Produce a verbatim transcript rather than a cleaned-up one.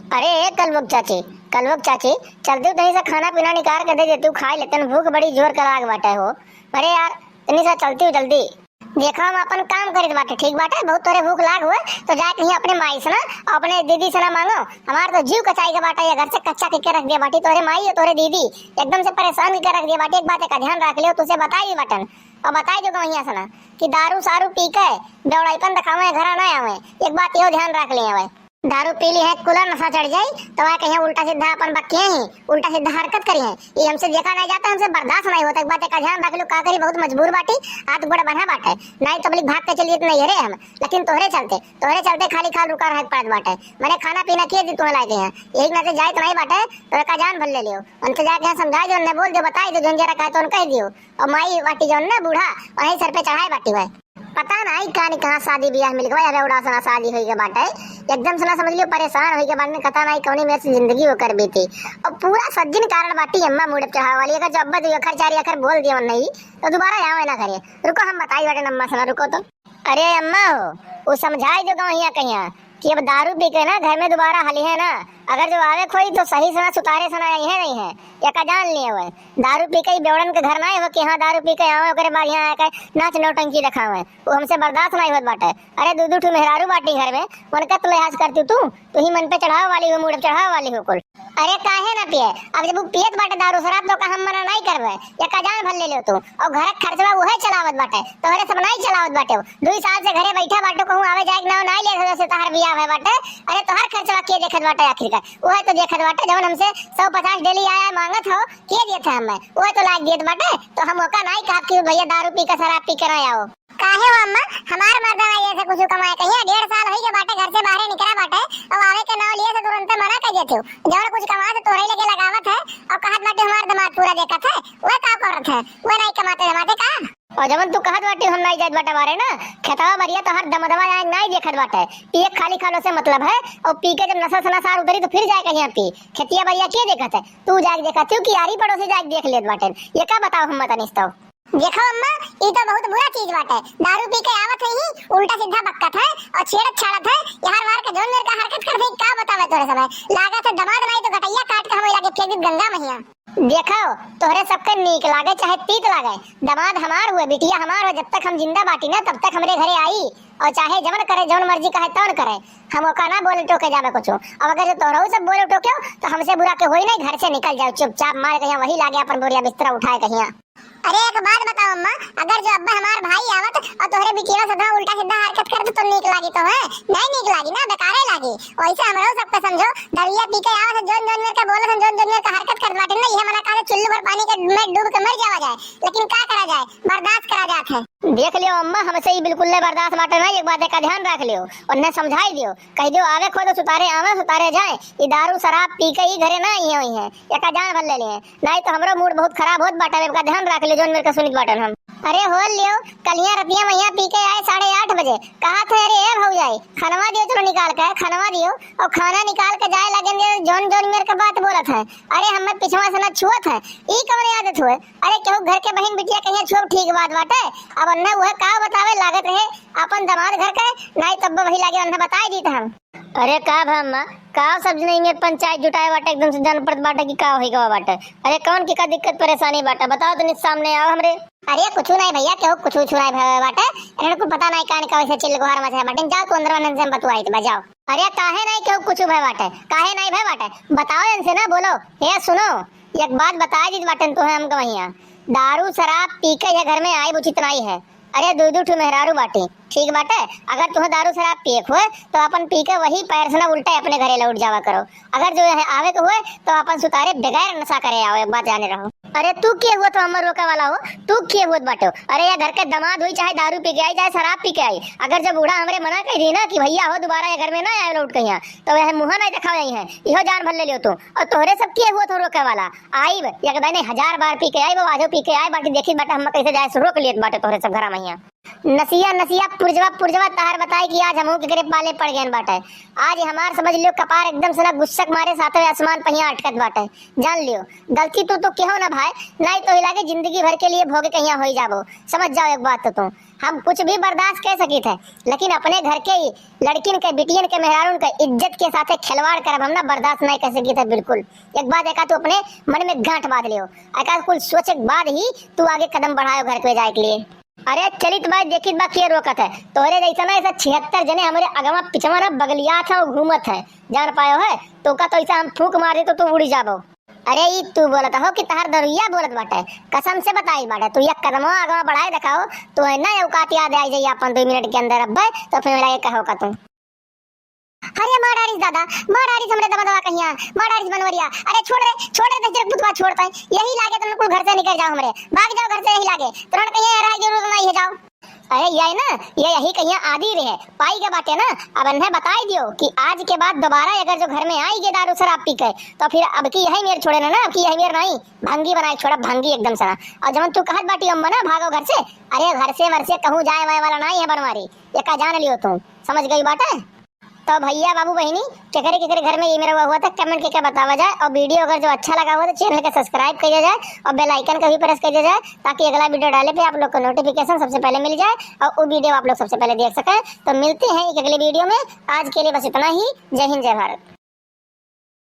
अरे ए कलवक चाची, कलवक चाची, चलती हूँ तनी सा खाना पीना निकाल के दे देती हूँ, खाई लेते हैं, भूख बड़ी जोर का लाग बाटे हो। अरे यार, तनी सा चलती हूँ जल्दी। देखो हम अपन काम करित बाटे, ठीक बाटे, बहुत तोरे भूख लाग हुए तो जाए कहीं अपने माई से ना, अपने दीदी से ना मांगो। हमार तो जीव कचाई के बाटे, ये घर से कच्चा के, के रख दिया बाटी तोरे माई और तोरे दीदी, एकदम से परेशान के, के रख दिया बाटी। एक बात का ध्यान रख लियो, तुझे बताई भी बाटन और बताई जो गवैया से ना कि दारू सारू पी के बेवड़ाईपन दिखावे, घर ना आवे, एक बात यो ध्यान रख लियो। दारू पी ली है, कुला नशा चढ़ जाई, तो वह कहीं उल्टा सीधा अपन बकिए ही, उल्टा सीधा हरकत करी है। ये हमसे देखा नहीं जाता, हमसे बर्दाश्त नहीं होता। एक बात का ध्यान रख लो, का करी, बहुत मजबूर बाटी, हाथ गोड़ बंधा बाटे, नहीं तो बलिक भाग के चलिए नहीं हरे हम, लेकिन तोहरे चलते, तोहरे चलते खाली खाल रुका रह पड़त बाटे। मैंने खाना पीना किए दी तुम्हें लाके हैं, यही नाते जाए तो नहीं बाटे, तो का जान भर ले लियो। उनसे जाके यहाँ समझा दो, उन्हें बोल दो, बताई दो, जोन जरा कहे तो उनका ही दियो। और माई बाटी जौन ना बूढ़ा, वही सर पे चढ़ाए बाटी हुए। पता नहीं कानी कहाँ शादी ब्याह मिल गवा, अबे उड़ासना शादी होई के बाटे। एकदम से ना समझ लियो, परेशान होई के बाद में पता नहीं कौनी मेरे से जिंदगी वो कर बीती। और पूरा सज्जन कारण बाटी अम्मा मूड चढ़ावे वाली। अगर जो अब्बा दो अखर चार अखर बोल दिया नहीं, तो दोबारा आवे ना करे। रुको हम बताई बाटे अम्मा से ना, रुको तो। अरे अम्मा हो, वो समझाई दो गवैया कहिया कि अब दारू पी के ना घर में दोबारा हली है ना, अगर जो आवे खोई तो सही से ना सुतारे से ना आई है नहीं है, या का जान लिए हुए। दारू पी के ही बेवड़न के घर ना आए हो कि हाँ दारू पी के आवे ओकरे बाद यहाँ आके नाच नौटंकी दिखावे, वो हमसे बर्दाश्त नहीं होत बाटे। अरे दू दू ठो मेहरारू बाटी घर में, उनका तो लिहाज करती तू, तू ही मन पे चढ़ावे वाली हो, मूड पे चढ़ावे वाली हो कुल। अरे काहे ना पिए, अब जब वो पियत बाटे दारू शराब तो का हम मना नहीं करबे, या का जान भर ले लो तू। और घर के खर्चवा वो है चलावत बाटे, तोहरे सब नहीं चलावत बाटे। दुई साल से घरे बैठा बाटे, कहूँ आवे जाए के नाव नहीं ले, जैसे तोहर बियाह है बाटे। अरे तोहर खर्चवा के देखत बाटे आखिर का? वो है तो देखत बाटे, जवन हमसे सौ पचास डेली आया मांगत हो, के दिए थे हमें, वो है तो लाग दिए बाटे। तो हम ओका नहीं कहब कि भैया दारू पी के शराब पी के ना आओ। काहे हो अम्मा, हमार मर्दवा ये से कुछ कमाए कहिया, डेढ़ साल होई के बाटे घर से बाहरे निकला बाटे, अब आवे के नाव लिए से तुरंत मना कर देते हो। जवन कुछ कमात है तोहरे लगे लगावत है, और कहत बाटे हमार दिमाग पूरा देखत है, वह का करत है, वह नहीं कमाते धमाते का? और जवन तू कहत बाटे हम नहीं जात बाटे बारे ना, खेतवा बरिया तो हर दमदवा आए नहीं देखत बाटे, पिए खाली खालो से मतलब है, और पी के जब नशा सना सार उतरी तो फिर जाए कहिया पी, खेतिया बरिया के देखत है, तू जाके देखत हो कि आरी पड़ोसी जाके देख लेत बाटे, ये का बताओ हम तनिस तो। देखो अम्मा, ई तो बहुत बुरा चीज बाटे। दारू पी के आवत है ही, उल्टा सीधा बकत है और छेड़त छाड़त है। यार मार के जौन मेर का हरकत करत है, का बतावे तोरे समय। लागत है दमाद नहीं तो गटैया काट के हम लागे फेंक दी गंगा मैया। देखो, तोहरे सबके नीक लागे चाहे तीत लागे, दमाद हमार हुए, बिटिया हमार हो, जब तक हम जिंदा बाटी ना तब तक हमरे घरे आई, और चाहे जवन करे, जवन मर्जी कहे तवन करे, हम ओका ना बोले टोके जावे कुछ। अब अगर जो तोहरऊ सब बोले टोके तो हमसे बुरा के होई नहीं, घर से निकल जाओ चुपचाप, मार के यहाँ वही लागे अपन बोरिया बिस्तरा उठाए कहिया। अरे एक बात बताओ अम्मा, अगर जो अब्बा हमार भाई आवत और तोहरे बिटिया सदा उल्टा सीधा हरकत करत तो नीक लागी तो है? नहीं नीक लागी ना, बेकारे लागी। वैसे हमरो सबके समझो, दरुइया पी के आवत है, जोन जोन मेर के बोलत है, जोन जोन मेर के हरकत करत बाटे ना, ये मना करे चुल्लू भर पानी के में डूब के मर जावा जाए, लेकिन का करा जाए, बर्दाश्त करा जात है। देख लियो अम्मा, हमसे ही बिल्कुल नहीं बर्दाश्त बाटे ना, एक बात का ध्यान रख लियो, उन्हें समझाई दियो, कह दियो आवे खुद सुतारे आवे सुतारे जाए, ये दारू शराब पी के ही घरे ना आई हुई है, एका जान भर ले लिए। नहीं तो हमरो मूड बहुत खराब होत बाटे, एका ध्यान रख ले, जोन मेर का सुनित बाटन हम। अरे हो लियो, कलिया रतिया मैया पी के आए साढ़े आठ बजे, कहा थे अरे ए भौजाई, खनवा दियो, चलो निकाल के खनवा दियो, और खाना निकाल के जाए लगे ने, जोन जोन मेर के बात बोलत है। अरे हमें पिछवा से ना छुअत है, ई कवन आदत हुए? अरे केहू घर के बहिन बिटिया कहिया छुअब ठीक बात बाटे, अब अन्ना वह का बतावे लागत रहे, अपन दमाद घर के, नहीं तब वही लागे अन्ना बताए दीत हम। अरे का भा अम्मा, का सब जने में पंचायत जुटाए बाटे, एकदम से जान पड़त बाटे कि का होई गवा बाटे। अरे कौन की का दिक्कत परेशानी बाटे, बताओ तनी सामने आओ हमरे। अरे कुछ नहीं भैया, केहू कुछ उछ नहीं भय बाटे। अरे कुछ पता नहीं कान का वैसे चिल्ल गुहार मचा बाटे, जाओ तू अंदर वाले से बतुआई तो बजाओ। अरे काहे नहीं केहू कुछ भय बाटे, काहे नहीं भय बाटे, बताओ इनसे ना, बोलो। ए सुनो, एक बात बताए दीत बाटन तोहे हम गवैया, दारू शराब पी के ये घर में आइब उचित नहीं है। अरे दू दू ठो मेहरारू बाटे, ठीक बाटे, अगर तुहे दारू शराब पिए के हुए तो अपन पी के वही पैर से ना उल्टे अपने घरे लौट जावा करो। अगर जो है आवे के हुए तो अपन सुतारे बगैर नशा करे आओ, एक बात जाने रहो। अरे तू के हुआ तो हमर रोके वाला हो, तू के हुआ बाटो? अरे ये घर के दमाद हुई, चाहे दारू पी के आई, चाहे शराब पी के आई, अगर जब बूढ़ा हमरे मना कह दी ना कि भैया हो दोबारा ये घर में ना आए लौट कहिया, तो वह मुँह नहीं दिखावे है, इहो जान भर ले लियो तू। और तोहरे सब के हुआ तो रोके वाला, आइब, एक दाने हजार बार पी के आइब, आजो पी के आइब, बाकी देखी बाटे हम कैसे जाए से रोक लियत बाटे तोहरे सब घरा में हियाँ। नसिया नसिया पुरजवा पुरजवा तहार बताई कि आज हमहू केकरे पाले पड़ गएन बाटे। आज हमार समझ लियो कपार एकदम से ना गुस्सा के मारे सातवें आसमान पहिया अटकत बाटे। जान लियो, गलती तू तो केहो ना भाई, नाहीं तो ही लागे जिंदगी भर के लिए भोगे कहिया होई जाबो। समझ जाओ एक बात तो तू, हम कुछ भी बर्दाश्त कर सकित है, लेकिन अपने घर के ही लड़किन के, बिटियन के, मेहरारून के इज्जत के साथे खिलवाड़ करब हम ना बर्दाश्त नाहीं कर सकित है बिल्कुल। एक बात एका तू अपने मन में गांठ बांध लियो, एका कुल सोचे के बाद ही तू आगे कदम बढ़ायो घर पे जाए के लिए। अरे चलित बा, देखित बा, के रोकत है? तोहरे जैसा ना ऐसा छिहत्तर जने हमरे अगवा पिछवा ना बगलियात है और घूमत है, जान पायो है? तो का तो ऐसा हम फूंक मार दे तो तू उड़ी जाबो। अरे ई तू बोलत हो कि तहार दरुइया बोलत बाटे? कसम से बताई बाटे, तू एक कदमो अगवा बढ़ाए देखाओ, तो है ना औकात याद आई जाई अपन दो मिनट के अंदर। अब्बे तो फिर लगे कहो का तू। अरे मार डारिस दादा, मार डारिस हमरे दबा दबा कहिया, मार डारिस बनवरिया। अरे छोड़ रे, छोड़ रे, दस जरक बुतवा छोड़ तै। यही लागे तो कुल घर से निकल जाओ हमरे, भाग जाओ घर से, यही लागे तो कहिया रहा जरूरत नहीं है, जाओ। अरे ये ना, ये यही कहिया आदि रहे, पाई के बाटे ना। अब इन्हें बताई दियो कि आज के बाद दोबारा अगर जो घर में आई गे दारू शराब पी के, तो फिर अब की यही मेर छोड़े ना, ना, अब की यही मेर नहीं, भंगी बनाए छोड़ा, भंगी एकदम सना। और जवन तू कहत बाटी अम्मा ना, भागो घर से, अरे घर से वर से कहूँ जाए वाए वाला नहीं है बनवारी, ये का जान लियो तू, समझ गई बाटे। तो भैया बाबू बहिनी, केकरे केकरे घर में ये मेरा हुआ था, कमेंट करके बतावा जाए। और वीडियो अगर जो अच्छा लगा हुआ तो चैनल के सब्सक्राइब कर दिया जाए और बेल आइकन का भी प्रेस कर दिया जाए, ताकि अगला वीडियो डाले पे आप लोग को नोटिफिकेशन सबसे पहले मिल जाए और वो वीडियो आप लोग सबसे पहले देख सकें। तो मिलते हैं एक अगले वीडियो में, आज के लिए बस इतना ही। जय हिंद, जय भारत।